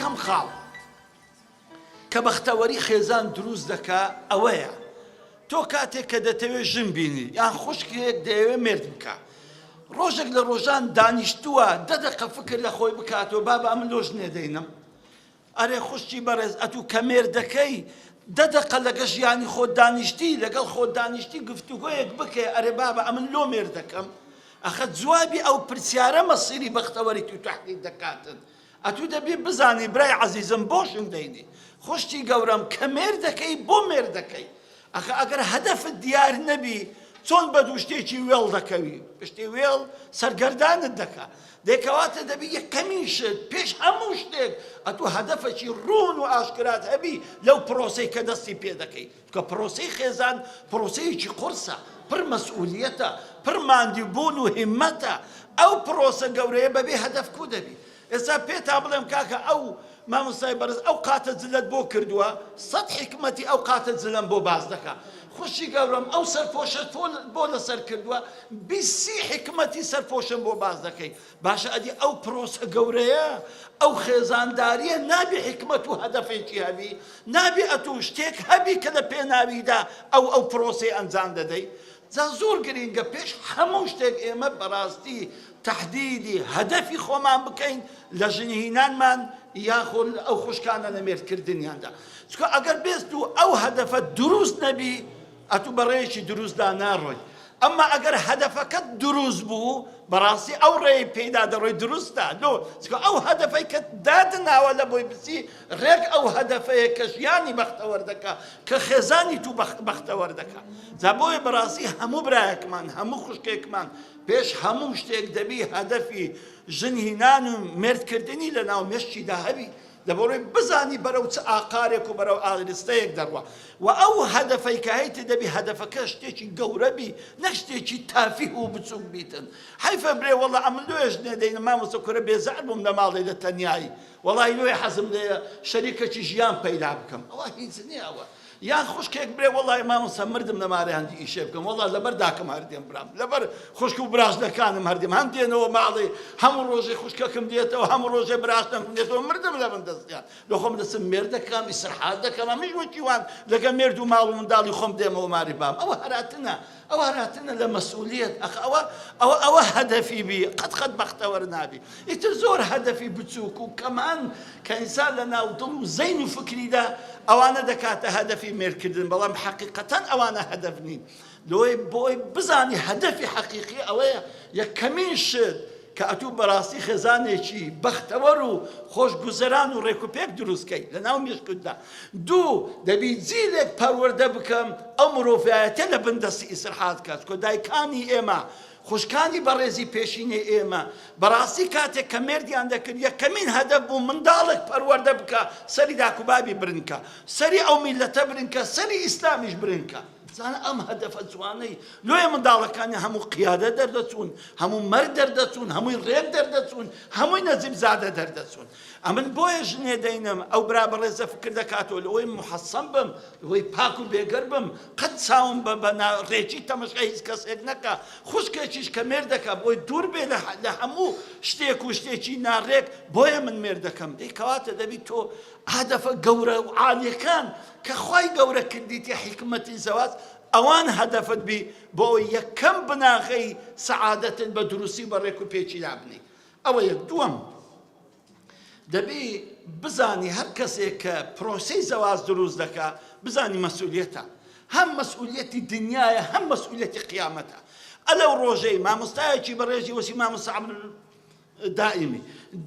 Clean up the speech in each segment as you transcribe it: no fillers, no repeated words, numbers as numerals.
یەکەم خاڵ کە بەختەوەری خێزان دروست دەکا ئەوەیە تۆ کاتێک کە دەتەوێت ژن بینی یان خوشکێک دەیەوێت مێرد بکا ڕۆژێک لە ڕۆژان دانیشتووە دە دەقە فکر لە خۆی بکاتەوە بابە ئەمن لۆ ژنێ دەینم ئەرێ خوشکی بەڕێز ئەتوو کە مێردەکەی دە دەقە لەگە ژیانی خۆت دانیشتی لەگەڵ خۆت دانیشتی گفتوگۆیەک بکەی ئەرێ بابە ئەمن لۆ مێردەکەم ئەخە جوابی ئەو پرسیارە مەسیری بەختەوەری تو تەحدید دەکاتن ئەتوو دەبی بزانی برای عەزیزم بۆ ژن دەینی خوشکی گەورەم کە مێردەکەی بۆ مێردەکەی ئەخە ئەگەر هەدەفت دیار نەبی چۆن بە دوو شتێکی وێڵ دەکەوی پشتی وێڵ سەرگەردانت دەکا دەی کەواتە دەبی یەکەمین شت پێش هەموو شتێک ئەتوو هەدەفەکی ڕوون و ئاشکرات هەبی لەو پرۆسەی کە دەستی پێ دەکەی چونکە پرۆسەی خێزان پرۆسەیەکی قورسە پڕ مەسئولیەتە پڕ ماندیبوون و هیمەتە ئەو پرۆسە گەورەیە بەبێ هەدەف کو دەبی ئێستا پێتان بڵێم کاکە ئەو مامۆستای بەڕێز ئەو قاتە جلەت بۆ کردووە سەت حیکمەتی ئەو قاتە جلەم بۆ باس دەکا خوشکی گەورەم ئەو سەرپۆشەت بۆ لەسەر کردووە بیسی حیکمەتی سەرپۆشم بۆ باس دەکەی باشە ئەدی ئەو پرۆسە گەورەیە ئەو خێزانداریە نابی حیکمەت و هەدەفێکی هەبی نابی ئەتوو شتێک هەبی کە لە پێناویدا ئەو ئەو پرۆسەی ئەنجام دەدەی جا زۆر گرینگە پێش هەموو شتێک ئێمە بەڕاستی تەحدیدی هەدەفی خۆمان بکەین لە ژنهینانمان یاخۆ ئەو خوشکانە لە مێردکردنیاندا چونکە ئەگەر بێت و ئەو هەدەفە دروست نەبی ئەتوو بە ڕێیەکی دروستدا ناڕۆی ئەمما ئەگەر هەدەفەکەت دروست بوو بەڕاستی ئەو ڕێی پێیدا دەڕۆی دروستە لۆ چونکە ئەو هەدەفەی کە دادناوە لە بۆی بچی ڕێک ئەو هەدەفەیە کە ژیانی بەختەوەر دەکا کە خێزانی تو بەختەوەر دەکا جا بۆیە بەڕاستی هەموو برایەکمان هەموو خوشکێکمان پێش هەموو شتێک دەبی هەدەفی ژن هینان و مێردکردنی لە ناو مێشکیدا هەبی دەبۆڕێ بزانی بەرەو چ ئاقارێک و بەرەو ئارستەیەک دەڕوا و ئەو هەدەفەی کە هەیتە دەبی هەدەفەکە شتێکی گەورە بی نەک شتێکی تافیه و بچووک بیتن حەیفە برێ وەڵا ئەمن لۆیەش نەدەینم مامۆستا کورە بێزار بووم لە ماڵێ لە تەنیایی وەڵای لۆیە حەزم لێیە شەریکەکی ژیان پەیدا بکەم ئەوە هیچ نییە ئەوە یان خوشکێک برێ وەڵای مامۆستا مردم لە مارێ هەندی ئیشێ بکەم وەڵا لەبەر داکم هەردێم برام لەبەر خوشک و براژنەکانم هەردێم هەم دێنەوە ماڵێ هەموو ڕۆژێ خوشکەکم دێتەوە هەموو ڕۆژێ براژنەکم دێتەوە مردم لە بن دەستیان لە خۆم دەچم مێرد دەکەم ئیسرحات دەکەم ئەمیش وەکی وان لەگە مێرد و ماڵ و منداڵی خۆم دێمەوە ماری بام ئەوە هەراتنە ئەوە هەراتنە لە مەسئولیەت ئەخ ئەوە ئەوە ئەوە هەدەفی بی قەت قەت بەختەوەر نابی ئیتر زۆر هەدەفی بچووک و کەمان کە ئینسان لە ناو دڵ و زەین و فکریدا ئەوانە دەکاتە هەدەفی مێردکردن بەڵام حەقیقەتەن ئەوانە هەدەف نین لۆی بۆی بزانی هەدەفی حەقیقی ئەوەیە یەکەمین شت کە ئەتوو بەڕاستی خێزانێکی بەختەوەر و خۆشگوزەران و ڕێکوپێک دروست کەی لەناو مێشکتدا دوو دەبی جیلێک پەروەردە بکەم ئەو مرۆڤایەتیە لە بن دەستی ئیسرحات کات کە دایکانی ئێمە خوشکانی بەڕێزی پێشینەی ئێمە بەڕاستی کاتێک کە مێردیان دەکرد یەکەمین هەدەف بوو منداڵێک پەروەردە بکە سەری داک و بابی برنکە سەری ئەو میللەتە برنکە سەری ئیسلامیش برنکە زانە ئەم هەدەفە جوانەی لۆیە منداڵەکانی هەموو قیادە دەردەچوون هەموو مەرد دەردەچوون هەمووی ڕێک دەردەچوون هەمووی نەجیب زادە دەردەچوون ئەمن بۆیە ژنێ دەینم ئەو برا بەڕێزە فکر دەکاتەوە لەوەی محەسەن بم لەوەی پاک و بێگەر بم قەت چاوم بە بە ڕێکی تەمەشای هیچ کەسێک نەکا خوشکێکیش کە مێرد دەکا بۆی دوور بێ لە هەموو شتێک و شتێکی ناڕێک بۆیە من مێرد دەکەم دەی کەواتە دەبی تۆ هەدەفە گەورە و عالیەکان کە خوای گەورە کردیتی حیکمەتی زەواج ئەوان هەدەفت بی بۆ ئەوەی یەکەم بناغەی سەعادەتت بە دروستی و بە ڕێک و پێکی دابنێی ئەوە یەک دووەم دەبی بزانی هەر کەسێک کە پرۆسەی زەواج دروست دەکا بزانی مەسئولیەتە هەم مەسئولیەتی دنیایە هەم مەسئولیەتی قیامەتە ئەلەو ڕۆژەی مامۆستایەکی بەڕێزی وەسی مامۆستا عەبدول دائیمی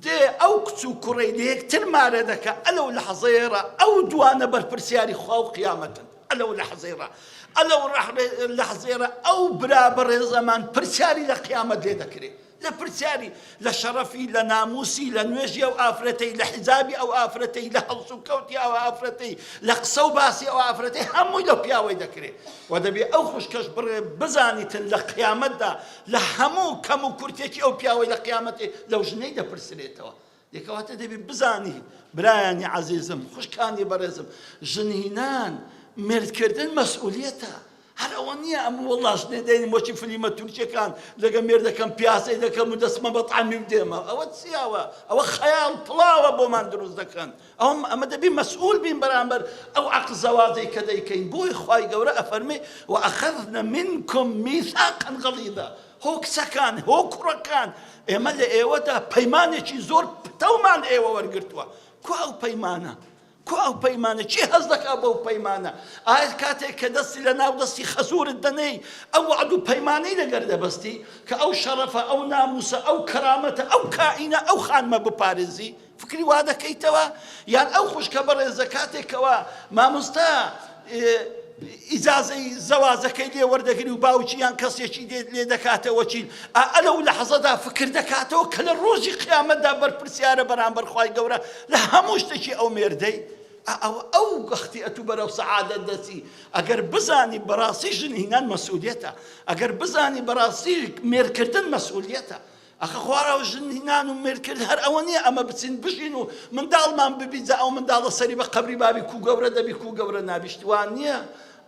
دێ ئەو کچ و کوڕەی لە یەکتر مارە دەکا ئەلەو لەحزەیەڕا ئەو دوانە بەرپرسیاری خوا و قیامەتن ئەلەو لەحزەیڕا ئەلەو لەحزەیڕا ئەو برا بەڕێزەمان پرسیاری لە قیامەت لێ دەکرێ لە پرسیاری لە شەڕەفی لە ناموسی لە نوێژی ئەو ئافرەتەی لە حیجابی ئەو ئافرەتەی لە هەڵسوکەوتی ئەو ئافرەتەی لە قسە و باسی ئەو ئافرەتەی هەمووی لەو پیاوەی دەکرێ و دەبێ ئەو خوشکەش بڕێ بزانیتن لە قیامەتدا لە هەموو کەم و کورتێکی ئەو پیاوەی لە قیامەتێ لەو ژنەی دەپرسرێتەوە دێ کەواتە دەبی بزانی برایانی عەزیزم خوشکانی بەڕێزم ژنهینان مێردکردن مەسئولیەتە. هەر ئەوە نییە ئەم وەڵا ژنێ دێنم وەکی فلیمە تورکیەکان لەگە مێردەکەم پیاسەی دەکەم و دەستمە بە تامی و دێمە ئەوە چیاوە ئەوە خەیاڵ پڵاوە بۆمان دروست دەکەن ئەوە ئەمە دەبی مەسئول بین بەرامبەر ئەو عەقد زەواجەی کە دەیکەین بۆی خوای گەورە ئەفەرمێ وأخذن منكم میثاقا غلیظا هۆ کچەکان هۆ کوڕەکان ئێمە لە ئێوەدا پەیمانێکی زۆر پتەومان لە ئێوە وەرگرتووە کوا ئەو پەیمانە کوا ئەو پەیمانە کێ هەست دەکا بەو پەیمانە ئایا کاتێک کە دەستی لە ناو دەستی خەزورت دەنێی ئەو وەعد و پەیمانەی لەگەر دەبەستی کە ئەو شەڕەفە ئەو ناموسە ئەو کەرامەتە ئەو کائینە ئەو خانمە بپارێزی فکری وا دەکەیتەوە یان ئەو خوشکە بەڕێزە کاتێک کەوا مامۆستا ئیجازەی زەوازەکەی لێ وەردەگری و باوکی یان کەسێکی دێت لێ دەکاتە وەکیل ئا لەو لەحزەدا فکر دەکاتەوە کە لە ڕۆژی قیامەتدا بەرپرسیارە بەرامبەر خوای گەورە لە هەموو شتێکی ئەو مێردەی ئەوە ئەو وەختی ئەتوو بەرەو سەعادەت دەچی ئەگەر بزانی بەڕاستی ژن هینان مەسئولیەتە ئەگەر بزانی بەڕاستی مێرکردن مەسئولیەتە ئەخە خواراو ژن هینان و مێرد کرد هەر ئەوە نییە ئەمە بچین بژین و منداڵمان ببی جا ئەو منداڵە سەری بە قەبری بابی کو گەورە دەبی کو گەورە نابی شتی وا نییە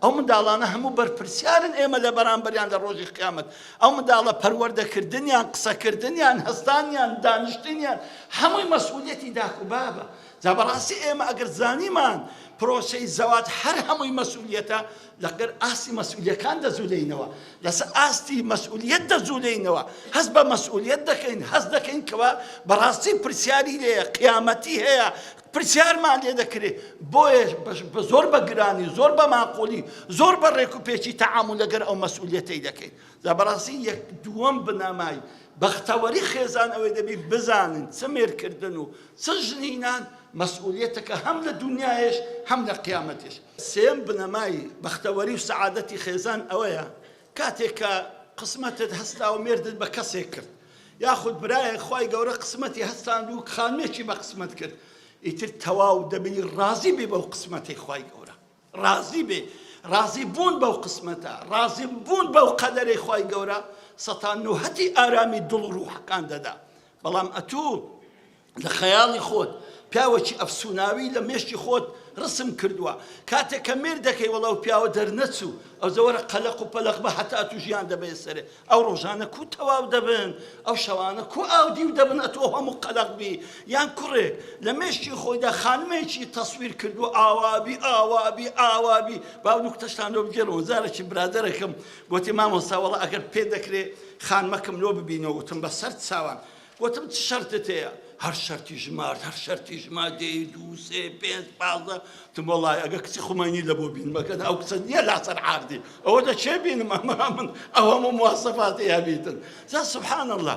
ئەو منداڵانە هەموو بەرپرسیارن ئێمە لە بەرامبەریان لە ڕۆژی قیامەت ئەو منداڵە پەروەردەکردنیان قسەکردنیان هەستانیان دانیشتنیان هەمووی مەسئولیەتی داک و بابە جا بەڕاستی ئێمە ئەگەر زانیمان پرۆسەی زەواج هەر هەمووی مەسئولیەتە لەگەر ئاستی مەسئولیەکان دەجولێینەوە، لەسەر ئاستی مەسئولیەت دەجولێینەوە، هەست بە مەسئولیەت دەکەین، هەست دەکەین کەوا بەڕاستی پرسیاری لێیە، قیامەتی هەیە، پرسیارمان لێ دەکرێ، بۆیە زۆر بە گرانی، زۆر بە ماقولی، زۆر بە ڕێک و پێکی تەعامول لەگەر ئەو مەسئولیەتەی دەکەین. جا بەڕاستی یەک دووەم بنەمای بەختەوەری خێزان ئەوەی دەبی بزانن چ مێرکردن و چ ژنهینان مەسئولیەتەکە هەم لە دونیایش هەم لە قیامەتیش. سێیەم بنەمای بەختەوەری و سەعادەتی خێزان ئەوەیە کاتێک کە قسمەتت هەستا و مێردت بە کەسێک کرد یاخود برایەک خوای گەورە قسمەتی هەستاند و خانمێکی بە قسمەت کرد ئیتر تەواو دەبی ڕازی بی بەو قسمەتەی خوای گەورە ڕازی بێ ڕازی بوون بەو قسمەتە ڕازی بوون بەو قەدەرەی خوای گەورە سەتا نوهەتی ئارامی دڵ و ڕوحەکان دەدا بەڵام ئەتوو لە خەیاڵی خۆت پیاوەکی ئەفسوناوی لە مێشکی خۆت ڕسم کردووە کاتێک کە مێرد دەکەی وەڵا ئەو پیاوە دەرنەچوو ئەوجە وەرە قەلەق و پەلەق بە هەتا ئەتوو ژیان دەبەیە سەرێ ئەو ڕۆژانە کو تەواو دەبن ئەو شەوانە کو ئاودیو دەبن ئەتوو هەموو قەلەق بی یان کوڕێک لە مێشکی خۆیدا خانمێکی تەسویر کردووە ئاوابی ئاوابی ئاوابی با نوکتەشتان لۆ بگێڕمەوە جارێکی برادەرێکم گۆتی مامۆستا وەڵا ئەگەر پێ دەکرێ خانمەکەم لۆ ببینەوە وتم بەسەر چاوان وتم چ شەرتت هەیە؟ هەر شەرتی ژمارد، هەر شەرتی ژمارد دێی دوو سێ پێنج 15 وتم وەڵای ئەگە کچی خومەینی لە بۆ بینم ئەگەر ئەو کچە نییە لاسەر عاردی ئەوە لە کێ بینم ئەمە من ئەو هەموو مواسەفاتی هەبیتن جا سبحان الله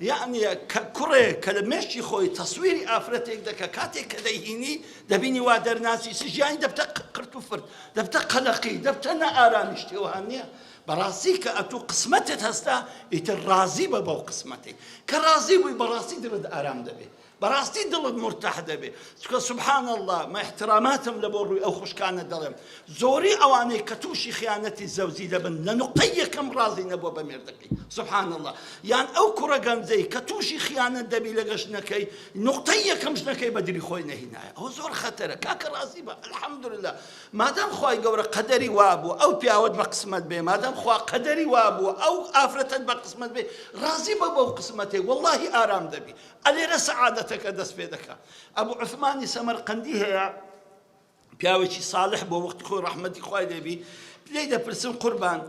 یعنی کە کوڕێک کە لە مێشکی خۆی تەسویری ئافرەتێک دەکە کاتێک کە دەیهینی دەبینی وا دەرناچی چ ژیانی دەبتە قرت و فرت دەبتە قەلەقی دەبتە نائارامی شتی وەها نییە بەڕاستی کە ئەتوو قسمەتت هەستا ئیتر ڕازی بە بەو قسمەتەی کە ڕازی بووی بەڕاستی دڵت ئارام دەبێ بەڕاستی دڵت مورتاح دەبێ چونکە سبحان اللە مە احتراماتم لە بۆ ڕووی ئەو خوشکانە دەڵێم زۆری ئەوانەی کە تووشی خیانەتی زەوجی دەبن لە نوقتەی یەکەم ڕازی نەبووە بە مێردەکەی سبحان اللە یان ئەو کوڕە گەنجەی کە تووشی خیانەت دەبی لەگە ژنەکەی نوقتەی یەکەم ژنەکەی بە دلی خۆی نەهینایە ئەوە زۆر خەتەرە کاکە ڕازی بە الحمدلله مادام خوای گەورە قەدەری وابوو ئەو پیاوەت بە قسمەت بێ مادام خوا قەدەری وابوو ئەو ئافرەتەت بە قسمەت بێ ڕازی بە بەو قسمەتەی وەڵاهی ئارام دەبی ئەلێرە سەعادەتەکە دەست پێ دەکا ئەبو عوسمانی سەمەرقەندی هەیە پیاوێکی ساڵح بۆ وەختی خۆی ڕەحمەتی خوای لێبی لێی دەپرسن قوربان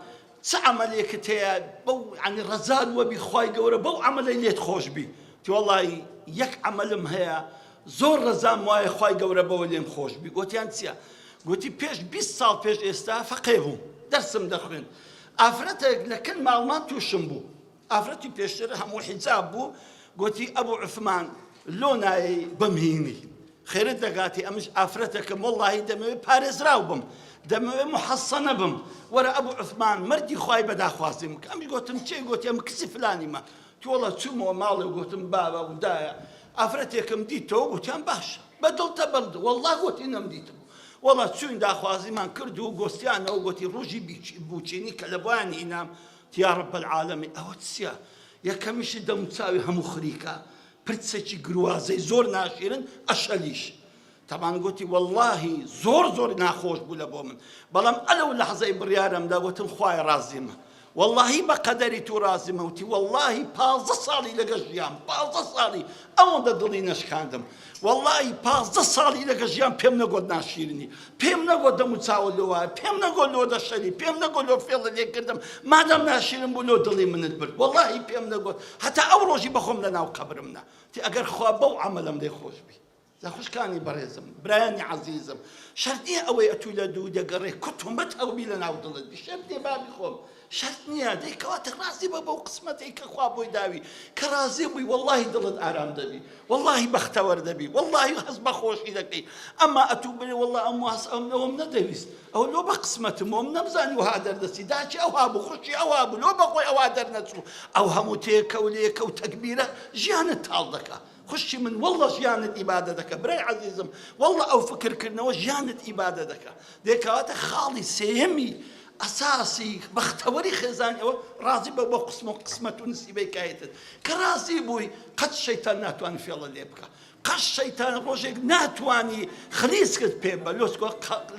چ عەمەلێکت هەیە بەو یعنی ڕەزات وەبی خوای گەورە بەو عەمەلەی لێت خۆش بی وتی وەڵی یەک عەمەلم هەیە زۆر ڕەزام وایە خوای گەورە بەوە لێم خۆش بی گۆتیان چیە گۆتی پێش 20 ساڵ پێش ئێستا فەقێ بووم دەرسم دەخوێند ئافرەتێک لە کن ماڵمان تووشم بوو ئافرەتی پێشتر هەموو حیجاب بوو گۆتی ئەبوو عوسمان لۆ نایەی بمهینی خێرت دەگاتی ئەمش ئافرەتێکم وەڵڵاهی دەمەوێ پارێزراو بم دەمەوێ محەسەنە بم وەرە ئەبوو عوسمان مەردی خوای بەداخوازیم بکە ئەمیش گۆتم چێ گۆتی ئەم کچی فلانیمە تۆڵە چوومەوە ماڵێ و گۆتم بابە و دایە ئافرەتێکم دیتەوە گوتیان باشە بە دڵتە بەڵد وەڵڵا گۆتی نەمدیتبوو وەڵا چووین داخوازیمان کرد و گۆستیانەوە گۆتی ڕۆژی بووچینی کە لە بۆیان هینام یا رب العالمین ئەوە چییە یەکەمیشی دەموچاوی هەموو خریکە پرچێکی گروازەی زۆر ناشیرن ئەشەلیش. تەبان گوتی وەڵاهی زۆر زۆر ناخۆش بوو لە بۆ من بەڵام ئەلەو لەحزەی بڕیارم دا گوتم خوایە ڕازیمە وەڵاهی بە قەدەری تو ڕازیمە وتی وەڵاهی 15 ساڵی لەگە ژیام 15 ساڵی ئەوەندە دڵی نەشکاندم وەڵاهی 15 ساڵی لەگە ژیام پێم نەگۆت ناشیرنی پێم نەگۆت دەم و چاوە لۆ وایە پێم نەگۆت لۆ دەشەری پێم نەگۆت لۆ فێڵە لێ کردم مادام ناشیرن بوو لۆ دڵی منت برد وەڵاهی پێم نەگۆت هەتا ئەو ڕۆژی بەخۆم لە ناو قەبرم نا تی ئەگەر خوا بەو عەمەلەم لێ خۆش بی جا خوشکانی بەڕێزم برایانی عەزیزم شەرت نییە ئەوەی ئەتوو لە دوو دەگەڕێ کوتومت ئەو بی لە ناو دڵت بی شەرت نییە بابی خۆم شەرت نییە دەی کەواتە ڕازی بە بەو قسمەتەی کە خوا بۆی داوی کە ڕازی بووی وەڵڵاهی دڵت ئارام دەبی وەڵڵاهی بەختەوەر دەبی وەڵڵاهی هەست بە خۆشی دەکەی ئەما ئەتوو بڵێ وەڵڵا ئەم واس ئەم ئەوم نەدەویست ئەوە لۆ بە قسمەتم ئەوم نەمزانی وەها دەردەچی داکی ئەوها بوو خوشکی ئەوها بوو لۆ بەخۆی ئەوها دەرنەچوو ئەو هەموو تێکە و لێکە و تەگبیرە ژیانت تاڵ دەکا خوشکی من واللە ژیانت ئیبادە دەکە برای عەزیزم واللە ئەو فکر کردنەوە ژیانت ئیبادە دەکە دێ کەواتە خاڵی سێیەمی ئەساسی بەختەوەری خێزانی ئەوە ڕازی بە بۆ قسم و قسمەت و نسیبەی کایتت کە ڕازی بووی قەت شەیتان ناتوانانی فێڵە لێ بکە قەت شەیتان ڕۆژێک ناتوانی خلیسکت پێ بە لۆسکۆ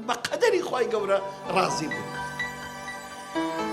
بە قەدەری خوای گەورە ڕازی بووی.